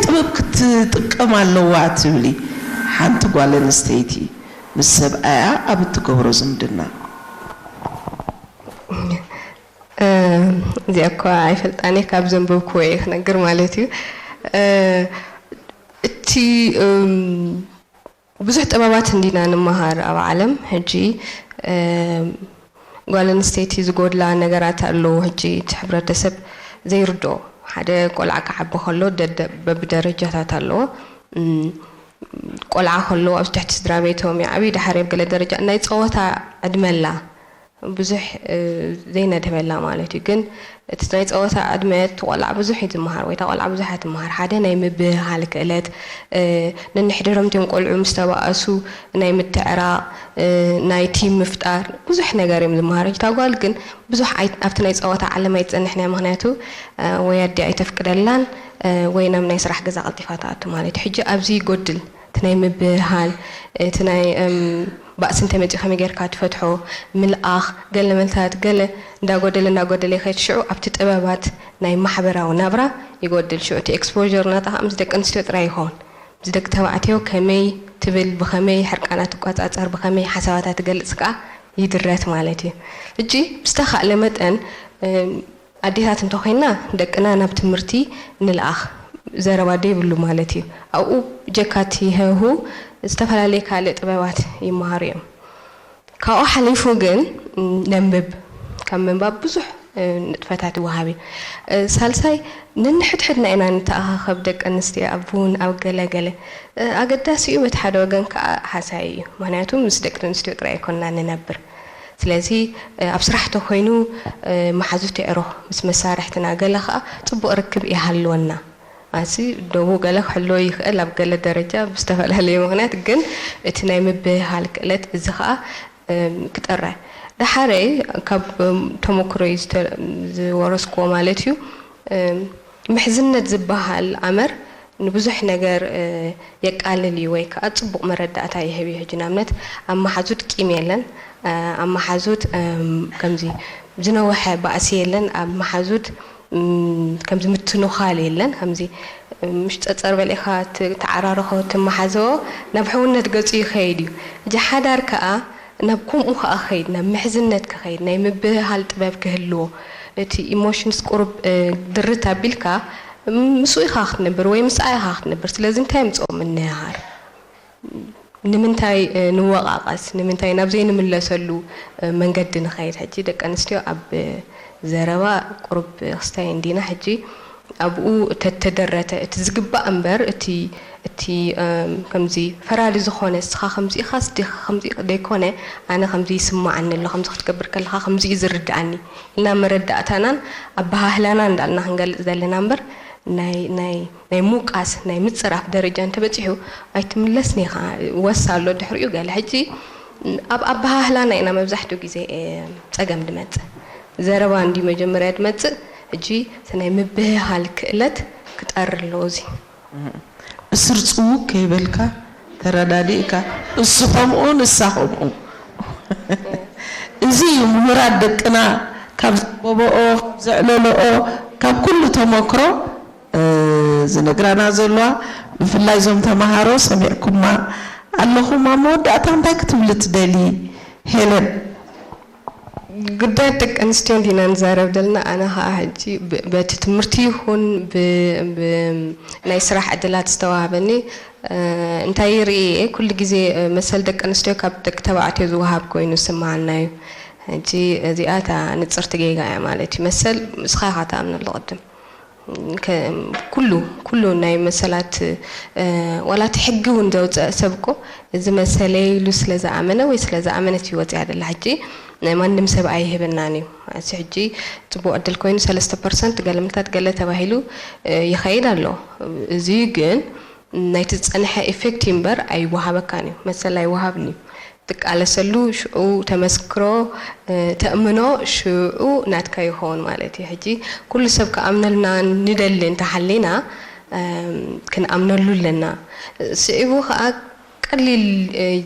ጥበብ ክትጥቀም ኣለዋ ትብሊ? ሓንቲ ጓል ኣንስተይቲ ምስ ሰብኣያ ኣብ እትገብሮ ዝምድና። እዚኣ እኳ ኣይፈልጣን እየ፣ ካብ ዘንበብክዎ እየ ክነግር ማለት እዩ። እቲ ብዙሕ ጥበባት እንዲና ንመሃር ኣብ ዓለም ሕጂ። ጓል ኣንስተይቲ ዝጎድላ ነገራት ኣለዉ። ሕጂ እቲ ሕብረተሰብ ዘይርድኦ፣ ሓደ ቆልዓ ክዓቢ ከሎ ደደ- በብደረጃታት ኣለዎ። ቆልዓ ከሎ ኣብ ትሕቲ ስድራ ቤቶም ይዓብዩ፣ ድሓር ኣብ ገለ ደረጃ ናይ ፀወታ ዕድመ ኣላ፣ ብዙሕ ዘይነድህበላ ማለት እዩ። ግን እቲ ናይ ፀወታ ዕድመ እቲ ቆልዓ ብዙሕ እዩ ዝመሃር ወይ እታ ቆልዓ ብዙሕ እያ ትመሃር። ሓደ ናይ ምብህሃል ክእለት፣ ነንሕድሮም እቲኦም ቆልዑ ምስ ተባእሱ ናይ ምትዕራቕ፣ ናይ ቲም ምፍጣር ብዙሕ ነገር እዮም ዝመሃሩ። እታ ጓል ግን ብዙሕ ኣብቲ ናይ ፀወታ ዓለም ኣይትፀንሕን እያ። ምኽንያቱ ወይ ኣዲኣ ኣይተፍቅደላን ወይ ናብ ናይ ስራሕ ገዛ ቀልጢፋ ትኣቱ ማለት እዩ። ሕጂ ኣብዚ ይጎድል። እቲ ናይ ምብህሃል፣ እቲ ናይ ባእሲ እንተመፂኡ ከመይ ጌርካ ትፈትሖ፣ ምልኣኽ፣ ገለ መልታት፣ ገለ እንዳጎደለ እንዳጎደለ ይኸይድ። ሽዑ ኣብቲ ጥበባት ናይ ማሕበራዊ ናብራ ይጎድል። ሽዑ እቲ exposure ናታ ከዓ ምስ ደቂ ኣንስትዮ ጥራይ ይኸውን። ምስ ደቂ ተባዕትዮ ከመይ ትብል፣ ብኸመይ ሕርቃና ትቆፃፀር፣ ብኸመይ ሓሳባታ ትገልፅ ከዓ ይድረት ማለት እዩ። ሕጂ ብዝተኻእለ መጠን ኣዴታት እንተኾይንና ደቅና ናብ ትምህርቲ ንልኣኽ፣ ዘረባ ደይብሉ ማለት እዩ። ኣብኡ ብጀካ እቲ ህሁ ዝተፈላለየ ካልእ ጥበባት ይመሃሩ እዮም። ካብኡ ሓሊፉ ግን ነንብብ፣ ካብ ምንባብ ብዙሕ ንጥፈታት ይወሃብ እዩ። ሳልሳይ ነንሕድሕድና ኢና ንተኣኻኸብ ደቂ ኣንስትዮ ኣብ ቡን ኣብ ገለ ገለ ኣገዳሲ እዩ። በቲ ሓደ ወገን ከዓ ሃሳዪ እዩ። ምኽንያቱ ምስ ደቂ ኣንስትዮ ጥራይ ኣይኮንና ንነብር። ስለዚ ኣብ ስራሕ ተኮይኑ መሓዙት የዕሩኽ ምስ መሳርሕትና ገለ ከዓ ፅቡቕ ርክብ ይሃልወና። ኣሲ ደቡ ገለ ክሕልዎ ይኽእል ኣብ ገለ ደረጃ ብዝተፈላለየ ምኽንያት፣ ግን እቲ ናይ ምብህሃል ክእለት እዚ ከዓ ክጥረ። ደሓረይ ካብ ተመክሮ ዝወረስክዎ ማለት እዩ። ምሕዝነት ዝበሃል ኣመር ንብዙሕ ነገር የቃልል እዩ ወይ ከዓ ፅቡቕ መረዳእታ ይህብ እዩ። ሕጂ ንኣብነት ኣብ መሓዙት ቂም የለን፣ ኣብ መሓዙት ከምዚ ዝነወሐ ባእሲ የለን፣ ኣብ መሓዙት ከምዚ ምትንዃል የለን። ከምዚ ምሽ ፀፀር በሊእኻ ትዓራርኾ ትመሓዘዎ ናብ ሕውነት ገፁ ይኸይድ እዩ። ሕጂ ሓዳር ከዓ ናብ ከምኡ ከዓ ክኸይድ፣ ናብ ምሕዝነት ክኸይድ፣ ናይ ምብህሃል ጥበብ ክህልዎ፣ እቲ ኢሞሽንስ ቁሩብ ድርት ኣቢልካ ምስኡ ኢኻ ክትነብር ወይ ምስኣ ኢኻ ክትነብር። ስለዚ እንታይ የምፅኦ ምንህሃር? ንምንታይ ንወቓቐስ? ንምንታይ ናብ ዘይንምለሰሉ መንገዲ ንኸይድ? ሕጂ ደቂ ኣንስትዮ ኣብ ዘረባ ቁሩብ ክስታይ እንዲና። ሕጂ ኣብኡ ተተደረተ እቲ ዝግባእ እምበር እቲ እቲ ከምዚ ፈራዲ ዝኾነ እስኻ ከምዚ ኢኻስ ዲኻ ከምዚ ደይኮነ ኣነ ከምዚ ይስማዓኒ ኣሎ ከምዚ ክትገብር ከለኻ ከምዚ እዩ ዝርድኣኒ ኢልና መረዳእታናን ኣበሃህላና እንዳልና ክንገልፅ ዘለና እምበር ናይ ናይ ናይ ምውቃስ ናይ ምፅራፍ ደረጃ እንተበፂሑ ኣይትምለስን ኢኻ። ወሳ ኣሎ ድሕሪኡ ገለ ሕጂ ኣብ ኣበሃህላና ኢና መብዛሕትኡ ግዜ ፀገም ድመፅእ። ዘረባ እንዲ መጀመርያ ድመፅእ። ሕጂ እቲ ናይ ምብህሃል ክእለት ክጠሪ ኣለዎ። እዚ እስር ፅውግ ከይበልካ ተረዳዲእካ፣ እሱ ከምኡ ንሳ ከምኡ። እዚ እዩ ምሁራት ደቅና ካብ ዘንበበኦ፣ ካብ ዘዕለለኦ፣ ካብ ኩሉ ተመክሮ ዝነግራና ዘለዋ። ብፍላይ እዞም ተምሃሮ ሰሚዕኩማ ኣለኹም። ኣብ መወዳእታ እንታይ ክትብሊ ትደሊ ሄለን? ጉዳይ ደቂ ኣንስትዮ እንዲና ንዛረብ ዘለና። ኣነ ከዓ ሕጂ በቲ ትምህርቲ ይኹን ናይ ስራሕ ዕድላት ዝተዋህበኒ እንታይ ይርኢ እየ፣ ኩሉ ግዜ መሰል ደቂ ኣንስትዮ ካብ ደቂ ተባዕትዮ ዝወሃብ ኮይኑ ዝስምዓና እዩ። ሕጂ እዚኣ እታ ንፅርቲ ጌጋ እያ ማለት እዩ። መሰል ንስኻ ኢኻ ትኣምነሉ ቅድም። ኩሉ ኩሉ ናይ መሰላት ዋላ እቲ ሕጊ እውን ዘውፀአ ሰብ እኮ እዚ መሰለይ ኢሉ ስለ ዝኣመነ ወይ ስለ ዝኣመነት እዩ ወፂኣ ደላ። ሕጂ ናይ ማንም ሰብ ኣይህበናን እዩ። ኣዚ ሕጂ ፅቡቅ ዕድል ኮይኑ ሰለስተ ፐርሰንት ገለምታት ገለ ተባሂሉ ይኸይድ ኣሎ። እዚ ግን ናይቲ ዝፀንሐ ኢፌክት እዩ እምበር ኣይወሃበካን እዩ፣ መሰል ኣይወሃብን እዩ። ትቃለሰሉ ሽዑ ተመስክሮ ተእምኖ ሽዑ ናትካ ይኸውን ማለት እዩ። ሕጂ ኩሉ ሰብ ክኣምነልና ንደሊ እንተሃሊና ክንኣምነሉ ኣለና። ስዒቡ ከዓ ቀሊል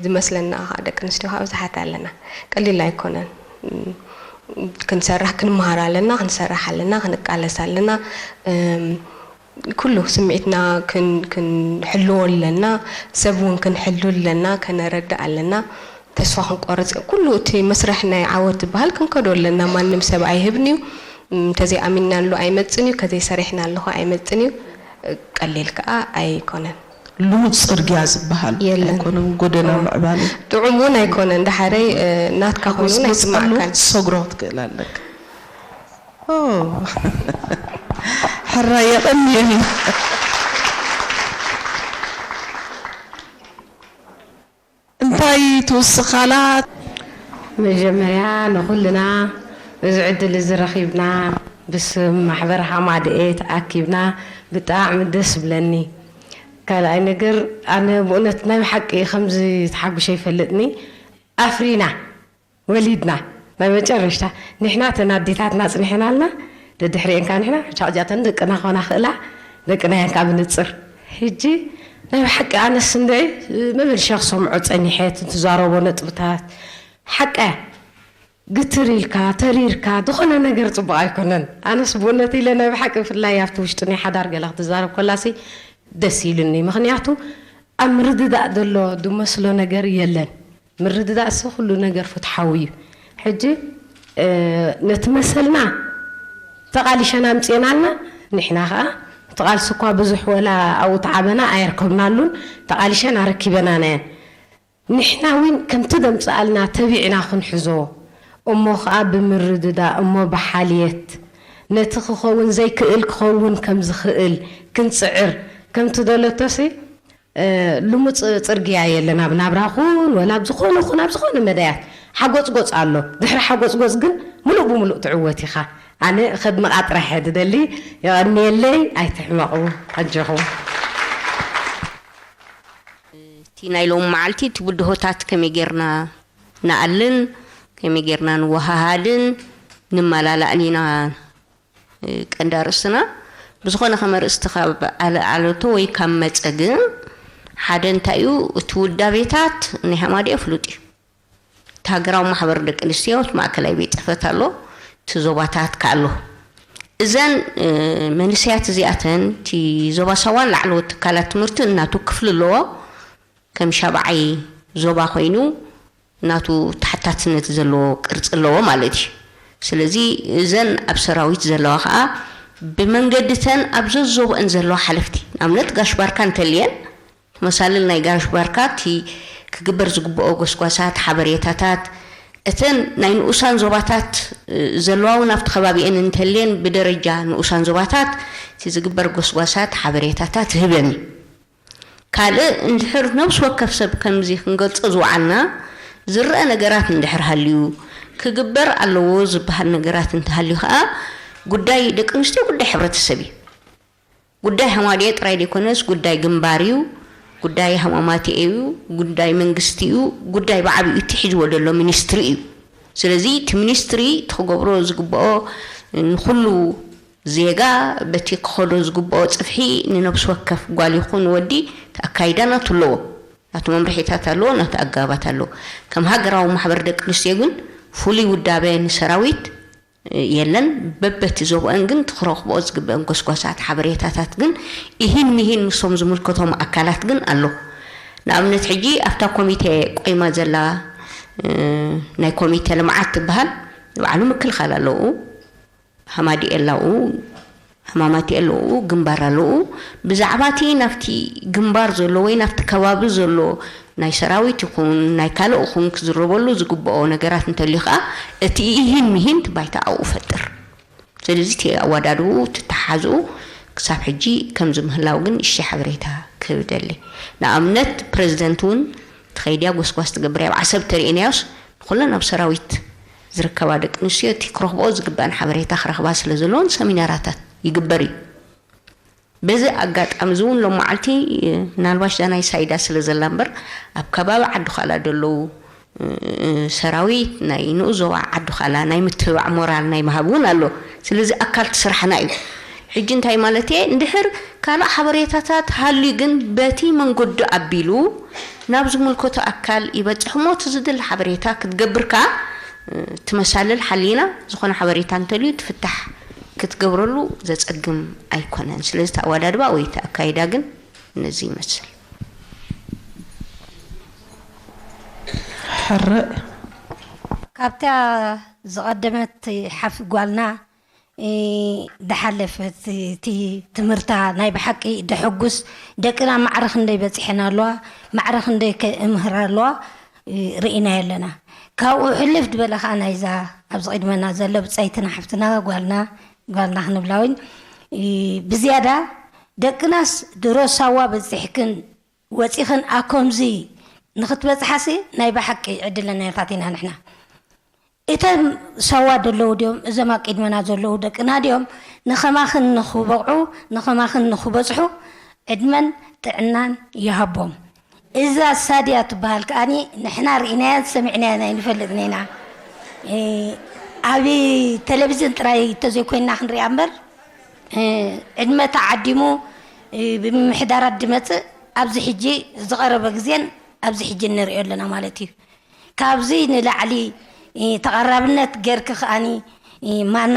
ዝመስለና ከዓ ደቂ ኣንስትዮ ከዓ ብዙሓት ኣለና። ቀሊል ኣይኮነን። ክንሰርሕ ክንመሃር ኣለና፣ ክንሰርሕ ኣለና፣ ክንቃለስ ኣለና። ኩሉ ስምዒትና ክን-፣ ክንሕልዎ ኣለና፣ ሰብ እውን ክንሕሉ ኣለና፣ ከነረድእ ኣለና። ተስፋ ክንቆርጽ፣ ኩሉ እቲ መስርሕ ናይ ዓወት ዝበሃል ክንከዶ ኣለና። ማንም ሰብ ኣይህብን እዩ። እም፣ እንተዘይኣሚንናሉ ኣይመጽን እዩ፣ ከዘይሰሪሕናሉ ኸኣ ኣይመጽን እዩ። ቀሊል ከኣ ኣይኮነን። ልሙድ ጽርግያ ዝበሃል የለን። ኣይኮነን፣ ጎደና ኦ። ምዕባለ። ጥዑም እውን ኣይኮነን። ደሓረይ፣ እ፣ ናትካ ኮይኑ ጎስጎስ ኣሎ፣ ኣይስማዕካን። ትሰግሮ ክትክእል ኣለካ። ኦ። ሕራይ የቐንየልና። እንታይ ትውስኻላ? መጀመርያ ንኹልና እዚ ዕድል እዚ ረኺብና ብስም ማሕበር ሃማደኤ ተኣኪብና ብጣዕሚ ደስ ብለኒ። ካልኣይ ነገር ኣነ ብእውነት ናይ ብሓቂ ከምዚ ተሓጉሸ ይፈልጥኒ። ኣፍሪና ወሊድና ናይ መጨረሽታ ንሕና ተን ኣዴታትና ጽኒሐናልና ደድሕሪኤን ከኣ ንሕና ሻቕጃተን ደቅና ኮና ክእላ ደቅና እየን ከኣ ብንጽር። ሕጂ ናይ ብሓቂ ኣነስ እንደ መመልሻ ክሰምዖ ጸኒሐ እቲ ትዛረቦ ነጥብታት ሓቀ ግትር ኢልካ ተሪርካ ዝኾነ ነገር ጽቡቕ ኣይኮነን። ኣነስ ብእውነት ኢለ ናይ ብሓቂ ብፍላይ ኣብቲ ውሽጢ ናይ ሓዳር ገለ ክትዛረብ ኮላሲ ደስ ኢሉኒ። ምኽንያቱ ኣብ ምርድዳእ ዘሎ ዝመስሎ ነገር የለን። ምርድዳእ እሱ ኩሉ ነገር ፍትሓዊ እዩ። ሕጂ፣ እ፣ ነቲ መሰልና ተቓሊሸና ኣምጽኤናልና፣ ንሕና ኸኣ እቲ ቃልሲ እኳ ብዙሕ ወላ ኣብኡ ተዓበና ኣየርከብናሉን፣ ተቓሊሸን ኣረኪበናን እየን። ንሕና እውን ከምቲ ዘምጽኣልና ተቢዕና ክንሕዞ፣ እሞ ኸኣ ብምርድዳእ፣ እሞ ብሓልየት፣ ነቲ ክኸውን ዘይክእል ክኸውን ከም ዝኽእል ክንጽዕር፣ ከምቲ ደለቶሲ፣ እ፣ ልሙጽ ጽርግያ የለን ኣብ ናብራ ኹን ወላ ኣብ ዝኾነ ኹን ኣብ ዝኾነ መዳያት ሓጎጽጎጽ ኣሎ። ድሕሪ ሓጎጽጎጽ ግን ምሉእ ብምሉእ ትዕወት ኢኻ። ኣነ ከድንቓ ጥራሕ እየ ዝደሊ። የቐንየለይ፣ ኣይትሕመቑ ኣጆኹም። እቲ ናይ ሎሚ መዓልቲ እቲ ብድሆታት ከመይ ጌርና ንኣልን ከመይ ጌርና ንወሃሃድን ንመላላእን ኢና ቀንዲ ኣርእስትና። ብዝኾነ ከም ኣርእስቲ ካብ ኣለ-፣ ኣለቶ ወይ ካብ መጸ ግን ሓደ እንታይ እዩ፣ እቲ ውዳቤታት ናይ ሃማደኤ ፍሉጥ እዩ። እቲ ሃገራዊ ማሕበር ደቂ ኣንስትዮ እቲ ማእከላይ ቤት ጽሕፈት ኣሎ፣ እቲ ዞባታት ከኣ ኣሎ። እዘን፣ እ፣ መንእሰያት እዚኣተን እቲ ዞባ ሳዋን ላዕለዎት ትካላት ትምህርቲ እናቱ ክፍሊ ኣለዎ። ከም ሻብዓይ ዞባ ኮይኑ ናቱ ተሓታትነት ዘለዎ ቅርጺ ኣለዎ ማለት እዩ። ስለዚ እዘን ኣብ ሰራዊት ዘለዋ ኸኣ ብመንገድተን ኣብ ዘዞብአን ዘለዋ ሓለፍቲ፣ ንኣብነት ጋሽ ባርካ እንተልየን፣ መሳልል ናይ ጋሽ ባርካ እቲ ክግበር ዝግብኦ ጎስጓሳት፣ ሓበሬታታት፣ እተን ናይ ንኡሳን ዞባታት፣ እ፣ ዘለዋ እውን ኣብቲ ከባቢአን እንተልየን ብደረጃ ንኡሳን ዞባታት እቲ ዝግበር ጎስጓሳት፣ ሓበሬታታት ትህበን እዩ። ካልእ እንድሕር ነብሲ ወከፍ ሰብ ከምዚ ክንገልጾ ዝወዓልና ዝረአ ነገራት እንድሕር ሃልዩ፣ ክግበር ኣለዎ ዝበሃል ነገራት እንተሃልዩ ኸኣ፣ ጉዳይ ደቂ ኣንስትዮ ጉዳይ ሕብረተሰብ እዩ። ጉዳይ ሃማደኤ ጥራይ ዘይኮነስ ጉዳይ ግንባር እዩ፣ ጉዳይ ሃማማቴ እዩ፣ ጉዳይ መንግስቲ እዩ፣ ጉዳይ ብዓቢኡ እቲ ሒዝዎ ዘሎ ሚኒስትሪ እዩ። ስለዚ እቲ ሚኒስትሪ እቲ ክገብሮ ዝግብኦ ንኹሉ ዜጋ በቲ ክኸዶ ዝግብኦ ጽፍሒ ንነብሲ ወከፍ ጓል ይኹን ወዲ እቲ ኣካይዳ ናቱ ኣለዎ። ናቱ መምርሒታት ኣለዎ፣ ናቱ ኣገባባት ኣለዎ። ከም ሃገራዊ ማሕበር ደቂ ኣንስትዮ ግን ፍሉይ ውዳበ ንሰራዊት የለን። በበቲ ዞብአን ግን እቲ ክረኽብኦ ዝግብአን ጎስጓሳት ሓበሬታታት ግን ኢሂን ሚሂን ምስቶም ዝምልከቶም ኣካላት ግን ኣሎ። ንኣብነት ሕጂ ኣብታ ኮሚቴ ቆይማ ዘላ፣ እ፣ ናይ ኮሚቴ ልምዓት ትበሃል ባዕሉ ምክልኻል ኣለዉ። ሃማደኤ ኣለዉ፣ ሃማማቴ ኣለዉ፣ ግንባር ኣለዉ። ብዛዕባ እቲ ናብቲ ግንባር ዘሎ ወይ ናብቲ ከባቢ ዘሎ ናይ ሰራዊት ይኹን ናይ ካልእ ይኹን ክዝረበሉ ዝግብኦ ነገራት እንተልዩ ኸኣ እቲ ኢሂን ሚሂን እቲ ባይታ ኣብኡ ፈጥር። ስለዚ እቲ ኣወዳድብኡ፣ እቲ ኣተሓሕዝኡ ክሳብ ሕጂ ከምዚ ምህላው ግን እሺ ሓበሬታ ክህብ እደሊ። ንኣብነት ፕረዚደንት እውን ትኸይድ እያ፣ ጎስጓስ ትገብር እያ። ኣብ ዓሰብ ተርእናዮስ ንኹለን ኣብ ሰራዊት ዝርከባ ደቂ ኣንስትዮ እቲ ክረኽብኦ ዝግበኣን ሓበሬታ ክረኽባ ስለ ዘለዎን ሰሚናራታት ይግበር እዩ። በዚ ኣጋጣሚ እዚ እውን ሎም መዓልቲ፣ እ፣ ምናልባሽ እዛ ናይ ሳይዳ ስለ ዘላ እምበር ኣብ ከባቢ ዓዲ ዃላ ዘለዉ፣ እ፣ እ፣ ሰራዊት ናይ ንኡስ ዞባ ዓዲ ዃላ ናይ ምትብባዕ ሞራል ናይ ምሃብ እውን ኣሎ። ስለዚ ኣካል እቲ ስራሕና እዩ። ሕጂ እንታይ ማለት እየ? እንድሕር ካልእ ሓበሬታታት ሃልዩ ግን በቲ መንገዱ ኣቢሉ ናብ ዝምልከቶ ኣካል ይበጽሕ እሞ እቲ ዝድለ ሓበሬታ ክትገብር ከኣ፣ እ፣ ትመሳለል ሓሊና ዝኾነ ሓበሬታ እንተልዩ ትፍታሕ ክትገብረሉ ዘጸግም ኣይኮነን። ስለዚ እቲ ኣወዳድባ ወይ እቲ ኣካይዳ ግን ነዚ ይመስል። ሕርእ ካብታ ዝቐደመት ሓፍ ጓልና፣ እ፣ ዝሓለፈት እቲ ትምህርታ ናይ ብሓቂ ደሐጉስ፣ ደቅና ማዕረ ክንደይ በጺሐን ኣለዋ፣ ማዕረ ክንደይ ከ እምህር ኣለዋ፣ እ፣ ርኢናዮ ኣለና። ካብኡ ሕልፍ ዝበለ ኸዓ ናይዛ ኣብዚ ቅድመና ዘሎ ብጻይትና ሓፍትና ጓልና፣ ጓልና ክንብላ እውን፣ እ፣ ብዝያዳ ደቅናስ ድሮ ሳዋ በጺሕክን ወጺኽን ኣኮምዚ ንኽትበጽሓሲ ናይ ብሓቂ ዕድለኛታት ኢና ንሕና። እቶም ሳዋ ዘለዉ ድዮም፣ እዞም ኣብ ቅድመና ዘለዉ ደቅና ድዮም ንኸማኽን ንኽበቕዑ፣ ንኸማኽን ንኽበጽሑ ዕድመን ጥዕናን ይሃቦም። እዛ ሳድያ ትበሃል ከኣኒ ንሕና ርኢናያን ሰሚዕናያን ኣይንፈልጥን ኢና። እ፣ ኣብ ቴሌቪዝን ጥራይ እንተዘይኮይንና ክንሪኣ እምበር፣ እ፣ ዕድመ ተዓዲሙ፣ እ፣ ብምምሕዳራት ዝመጽእ ኣብዚ ሕጂ ዝቐረበ ግዜን ኣብዚ ሕጂ ንሪኦ ኣለና ማለት እዩ። ካብዚ ንላዕሊ፣ እ፣ ተቐራብነት ጌርኪ ከኣኒ፣ እ፣ ማና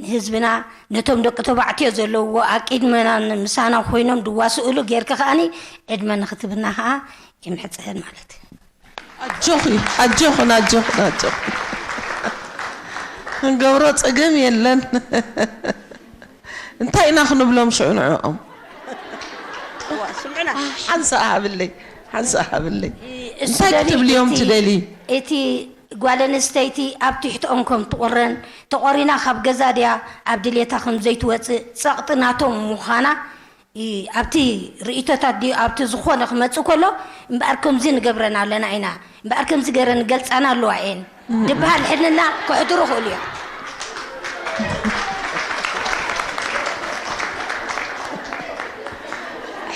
ንህዝብና ነቶም ደቂ ተባዕትዮ ዘለውዎ ኣቂድመና ምሳና ኮይኖም ዝዋስእሉ ጌርኪ ከኣኒ ዕድመ ንኽትብና ከኣ ይምሕጸን ማለት እዩ። ኣጆኺ ኣጆኽን ኣጆኽን ኣጆኽን ክንገብሮ ጸገም የለን። እንታይ ኢና ክንብሎም ሽዑ ንዕኦም? ሓንሳእ ሃብለይ ሓንሳእ ሃብለይ እንታይ ክትብልዮም ትደሊ? እቲ ጓል ኣንስተይቲ ኣብ ትሕትኦም ከም ትቑረን ተቖሪና ካብ ገዛ ድያ ኣብ ድሌታ ከም ዘይትወፅእ ፀቕጢ ናቶም ምዃና ኣብቲ ርእይቶታት ድዩ ኣብቲ ዝኾነ ክመፅእ ከሎ እምበኣር ከምዚ ንገብረን ኣለና ኢና እምበኣር ከምዚ ገይረን ገልፃና ኣለዋ እየን ድበሃል ሕድንና ከሕድሩ ይኽእሉ እዮም።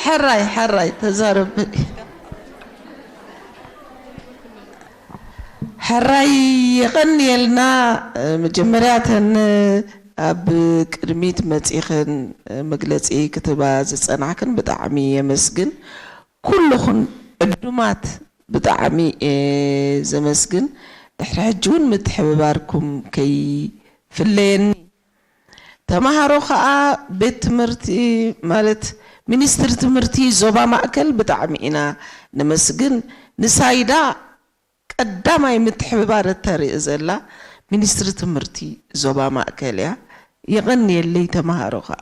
ሕራይ ሕራይ ተዛረብ። ሕራይ የቐንየልና። መጀመርያ ተን ኣብ ቅድሚት መጺኽን መግለጺ ክትህባ ዝጸናሕክን ብጣዕሚ የመስግን። ኩልኹን ዕዱማት ብጣዕሚ እየ ዘመስግን። ድሕሪ ሕጂ እውን ምትሕብባርኩም ከይፍለየኒ። ተምሃሮ ከኣ ቤት ትምህርቲ ማለት ሚኒስትሪ ትምህርቲ ዞባ ማእከል ብጣዕሚ ኢና ነመስግን። ንሳይዳ ቀዳማይ ምትሕብባር እተርኢ ዘላ ሚኒስትሪ ትምህርቲ ዞባ ማእከል እያ። የቐንየለይ ተምሃሮ ከኣ።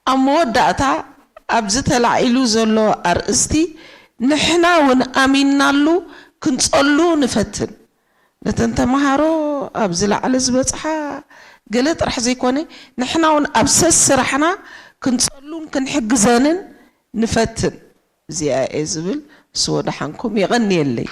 ኣብ መወዳእታ ኣብዚ ተላዒሉ ዘሎ ኣርእስቲ ንሕና እውን ኣሚንናሉ ክንጸሉ ንፈትን። ነተን ተምሃሮ ኣብዚ ላዕሊ ዝበጽሓ ገለ ጥራሕ ዘይኮነ ንሕና እውን ኣብ ሰስ ስራሕና ክንጸሉን ክንሕግዘንን ንፈትን። እዚኣ እየ ዝብል። ንስዎ ደሓንኩም የቐንየለይ።